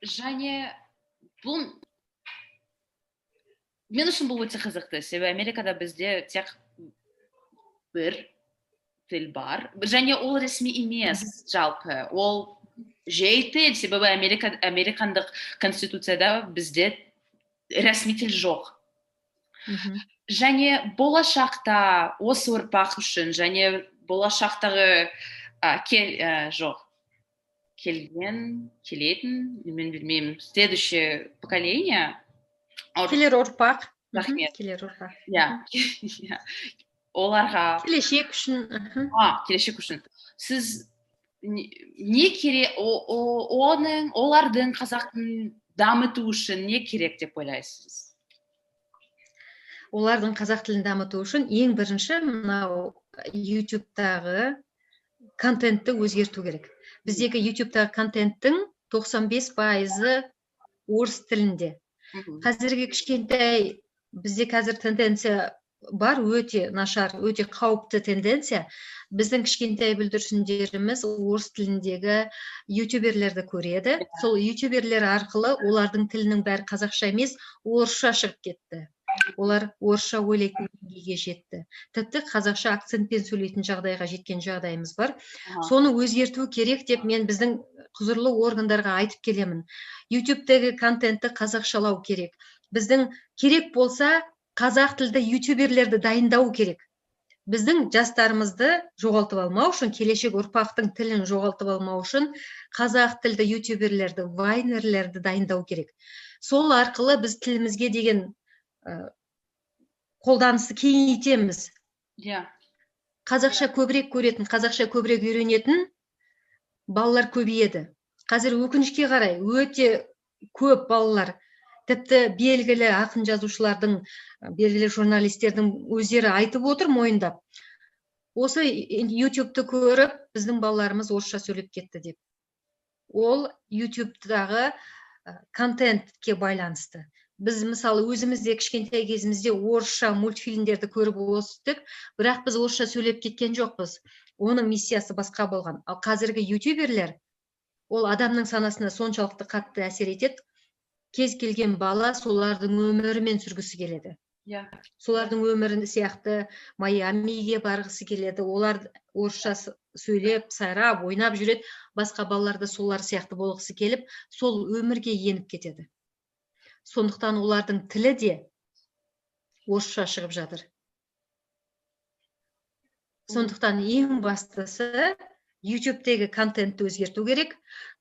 Және бұл мен үшін бұл өте қызықты, себебі Америкада бізде тек бір тіл бар және ол ресми емес, жалпы ол жай тіл, себебі американдық конституцияда бізде ресми тіл жоқ. Және болашақта осы ұрпақ үшін және болашақтағы жоқ, келген, келетін, мен білмеймін, следующее поколение. Келер ұрпақ. Рахмет. Келер ұрпақ. Иә, оларға. Келешек үшін. Келешек үшін сіз не керек, оның, олардың қазақ тілін дамыту үшін не керек деп ойлайсыз? Олардың қазақ тілін дамыту үшін ең бірінші мынау Ютубтағы контентті өзгерту керек. Біздегі Ютубтағы контенттің 95%-ы орыс тілінде. Қазіргі кішкентай, бізде қазір тенденция бар, өте нашар, өте қауіпті тенденция. Біздің кішкентай бүлдіршіндеріміз орыс тіліндегі ютуберлерді көреді. Сол ютуберлер арқылы олардың тілінің бәрі қазақша емес, орысша шығып кетті. Олар орысша ойлайтын деңгейге жетті, тіпті қазақша акцентпен сөйлейтін жағдайға жеткен жағдайымыз бар. Соны өзгерту керек деп мен біздің құзырлы органдарға айтып келемін. Ютубтегі контентті қазақшалау керек. Біздің керек болса, қазақ тілді ютуберлерді дайындау керек. Біздің жастарымызды жоғалтып алмау үшін, келешек ұрпақтың тілін жоғалтып алмау үшін қазақ тілді ютуберлерді, вайнерлерді дайындау керек. Сол арқылы біз тілімізге деген қолданысты кеңейтеміз. Қазақша көбірек көретін, қазақша көбірек үйренетін балалар көбейеді. Қазір, өкінішке қарай, өте көп балалар, тіпті белгілі ақын жазушылардың, белгілі журналистердің өздері айтып отыр, мойындап, осы Ютубты көріп біздің балаларымыз орысша сөйлеп кетті деп. Ол Ютубтағы контентке байланысты. Біз, мысалы, өзіміз де кішкентай кезімізде орысша мультфильмдерді көріп өстік, бірақ біз орысша сөйлеп кеткен жоқпыз. Оның миссиясы басқа болған. Ал қазіргі ютуберлер, ол адамның санасына соншалықты қатты әсер етеді, кез келген бала солардың өмірімен сүргісі келеді. Солардың өмірін сияқты Майамиге барғысы келеді. Олар орысша сөйлеп, сайрап, ойнап жүреді. Басқа балалар да солар сияқты болғысы келіп, сол өмірге еніп кетеді. Сондықтан олардың тілі де орысша шығып жатыр. Сондықтан ең бастысы, Ютубтегі контентті өзгерту керек.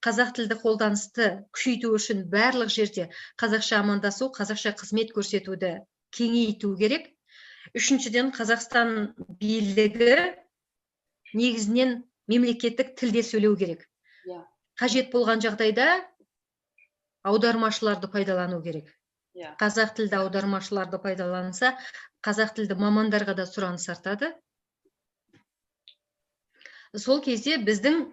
Қазақ тілді қолданысты күшейту үшін барлық жерде қазақша амандасу, қазақша қызмет көрсетуді кеңейту керек. Үшіншіден, Қазақстан билігі негізінен мемлекеттік тілде сөйлеу керек. Қажет болған жағдайда аудармашыларды пайдалану керек. Қазақ тілді аудармашыларды пайдаланса, қазақ тілді мамандарға да сұраныс артады. Сол кезде біздің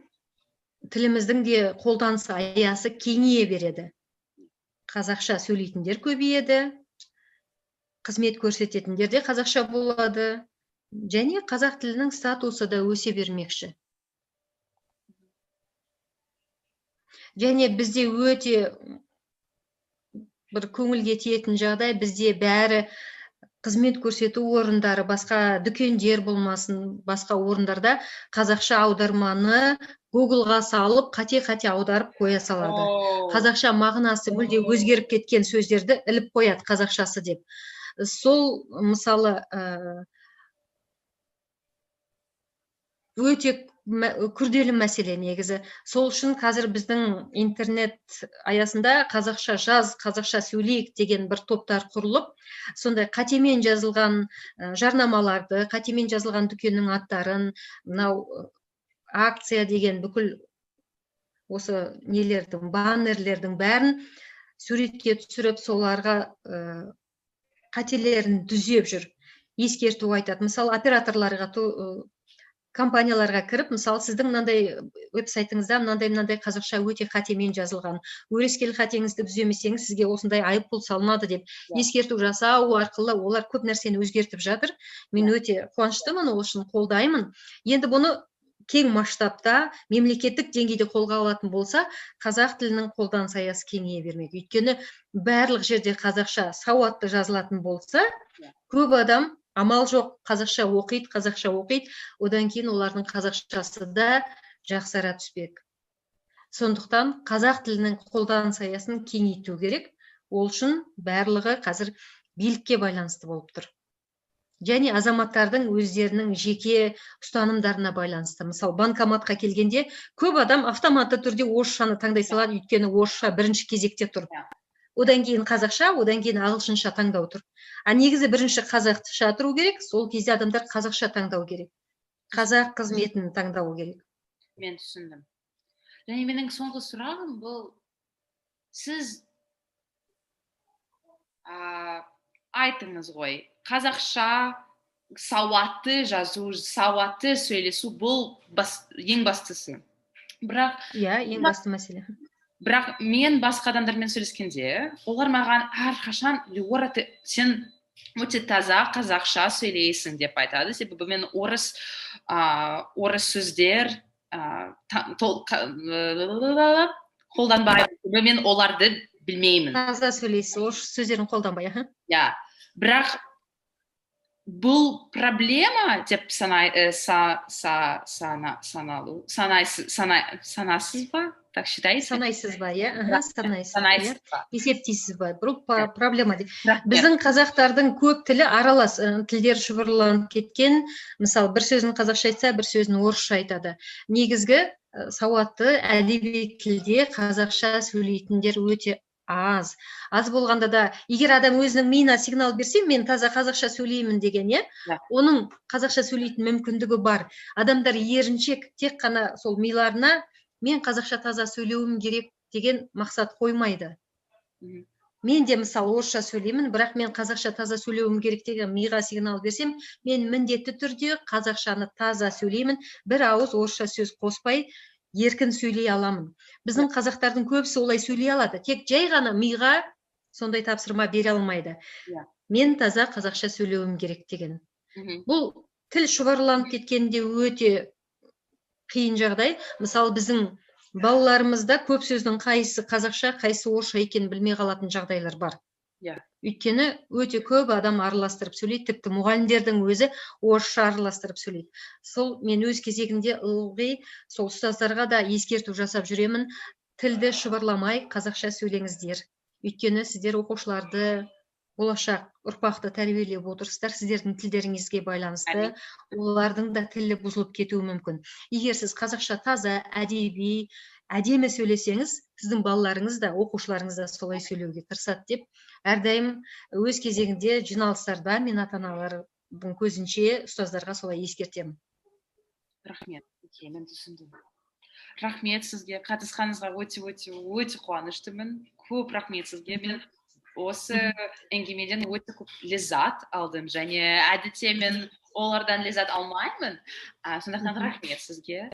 тіліміздің де қолданыс аясы кеңейе береді, қазақша сөйлейтіндер көбейеді, қызмет көрсететіндер де қазақша болады және қазақ тілінің статусы да өсе бермекші. Және бізде өте бір көңілге тиетін жағдай: бізде бәрі қызмет көрсету орындары, басқа дүкендер болмасын, басқа орындарда қазақша аударманы Гуглға салып, қате-қате аударып қоя салады. Қазақша мағынасы мүлде өзгеріп кеткен сөздерді іліп қояды қазақшасы деп. Сол, мысалы, өте күрделі мәселе негізі. Сол үшін қазір біздің интернет аясында «Қазақша жаз, қазақша сөйлейік» деген бір топтар құрылып, сондай қатемен жазылған жарнамаларды, қатемен жазылған дүкеннің аттарын, мынау акция деген бүкіл осы нелердің, баннерлердің бәрін суретке түсіріп, соларға қателерін түзеп жүр, ескерту айтады. Мысалы, операторларға, компанияларға кіріп, мысалы, сіздің мынандай веб-сайтыңызда мынандай мынандай қазақша өте қатемен жазылған, өрескел қатеңізді түземесеңіз, сізге осындай айыппұл салынады деп ескерту жасау арқылы олар көп нәрсені өзгертіп жатыр. Мен өте қуаныштымын, ол үшін қолдаймын. Енді бұны Кең масштабта, мемлекеттік деңгейде қолға алатын болса, қазақ тілінің қолданыс аясы кеңейе бермек. Өйткені барлық жерде қазақша сауатты жазылатын болса, көп адам амал жоқ қазақша оқиды, қазақша оқиды, одан кейін олардың қазақшасы да жақсара түспек. Сондықтан қазақ тілінің қолданыс аясын кеңейту керек. Ол үшін барлығы қазір билікке байланысты болып тұр және азаматтардың өздерінің жеке ұстанымдарына байланысты. Мысалы, банкоматқа келгенде көп адам автоматты түрде орысшаны таңдай салады, өйткені орысша бірінші кезекте тұр. Одан кейін қазақша, одан кейін ағылшынша таңдау тұр. А негізі бірінші қазақша тұру керек. Сол кезде адамдар қазақша таңдау керек, қазақ қызметін таңдау керек. Мен түсіндім. Және менің соңғы сұрағым бұл: сіз айтыңыз ғой, қазақша сауатты жазу, сауатты сөйлесу бұл ең бастысы, бірақ Иә, ең басты мәселе. Бірақ мен басқа адамдармен сөйлескенде, олар маған әрқашан: «Леора, сен өте таза қазақша сөйлейсің», — деп айтады, себебі мен орыс сөздер қолданбаймын, себебі мен оларды білмеймін. Таза сөйлейсіз, орыс сөздерін қолданбай, аха. Иә, бірақ бұл проблема деп санай, ә, са, са, сана, саналу, санайсыз, санасыз ба? Так считаете? Санайсыз ба, иә, аха, санайсыз, иә. Санайсыз ба? Есептейсіз ба, бұл проблема деп? Рахмет. Біздің қазақтардың көп тілі аралас, тілдер шұбырланып кеткен. Мысалы, бір сөзін қазақша айтса, бір сөзін орысша айтады. Негізгі сауатты әдеби тілде қазақша сөйлейтіндер өте аз. Аз болғанда да, егер адам өзінің миына сигнал берсе, мен таза қазақша сөйлеймін деген, иә, оның қазақша сөйлейтін мүмкіндігі бар. Адамдар еріншек, тек қана сол миларына мен қазақша таза сөйлеуім керек деген мақсат қоймайды. Мен де, мысалы, орысша сөйлеймін, бірақ мен қазақша таза сөйлеуім керек деген миға сигнал берсем, мен міндетті түрде қазақшаны таза сөйлеймін, бір ауыз орысша сөз қоспай, еркін сөйлей аламын. Біздің қазақтардың көбісі олай сөйлей алады, тек жай ғана миға сондай тапсырма бере алмайды, мен таза қазақша сөйлеуім керек деген. Бұл тіл шұбарланып кеткенде өте қиын жағдай. Мысалы, біздің балаларымызда көп сөздің қайсысы қазақша, қайсысы орысша екенін білмей қалатын жағдайлар бар. Өйткені өте көп адам араластырып сөйлейді, тіпті мұғалімдердің өзі орысша араластырып сөйлейді. Сол мен өз кезегінде ылғи сол ұстаздарға да ескерту жасап жүремін: тілді шұбарламай, қазақша сөйлеңіздер, өйткені сіздер оқушыларды, болашақ ұрпақты тәрбиелеп отырсыздар, сіздердің тілдеріңізге байланысты олардың да тілі бұзылып кетуі мүмкін. Егер сіз қазақша таза, әдеби, әдемі сөйлесеңіз, сіздің балаларыңыз да, оқушыларыңыз да солай сөйлеуге тырысады деп әрдайым өз кезегінде жиналыстарда мен ата аналардың көзінше ұстаздарға солай ескертемін. Рахмет. Окей, мен түсіндім. Рахмет сізге қатысқаныңызға, өте, өте, өте қуаныштымын. Көп рахмет сізге. Мен осы әңгімеден өте көп ләззат алдым және әдетте мен олардан ләззат алмаймын, сондықтан рахмет сізге.